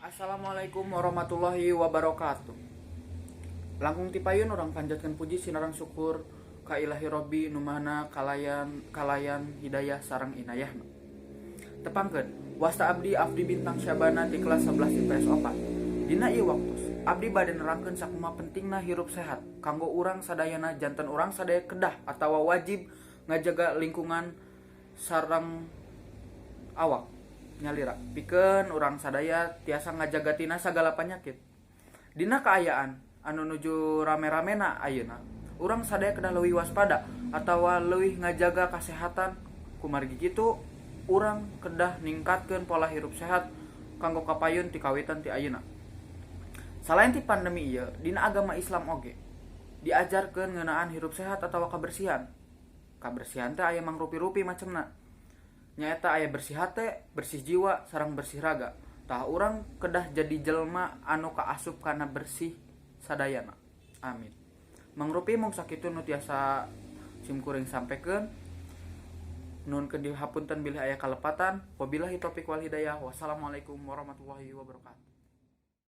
Assalamualaikum warahmatullahi wabarakatuh. Langkung ti payun urang panjatkeun puji sinareng syukur ka Ilahi Robbi nu mana kalayan kalayan hidayah sareng inayahna. Tepangkeun, wasta abdi Afdi Bintang Syabana di kelas 11 IPS 4. Dina ieu waktos, abdi bade nerangkeun sakumaha pentingna hirup sehat kanggo urang sadayana. Janten urang sadaya kedah atawa wajib ngajaga lingkungan sareng awak nyalira pikeun urang sadaya tiasa ngajaga tina sagala penyakit. Dina kaayaan anu nuju rame-ramena ayeuna, urang sadaya kedah leuwih waspada atawa leuwih ngajaga kasehatan. Kumargi kitu, urang kedah ningkatkeun pola hirup sehat kanggo kapayun ti kawitan ti ayeuna. Salain ti pandemi ieu, dina agama Islam oge diajarkeun ngeunaan hirup sehat atawa kabersihan. Kabersihan teh aya mangrupi-rupi macemna, nyaeta aya bersih hate, bersih jiwa, sareng bersih raga. Tah, urang kedah jadi jelema anu kaasup kana bersih sadayana. Amin. Mangrupi mung sakitu nu tiasa simkuring sampekeun. Nuhunkeun dihapunten bilih aya kalepatan. Wabillahi taufik wal hidayah. Wassalamualaikum warahmatullahi wabarakatuh.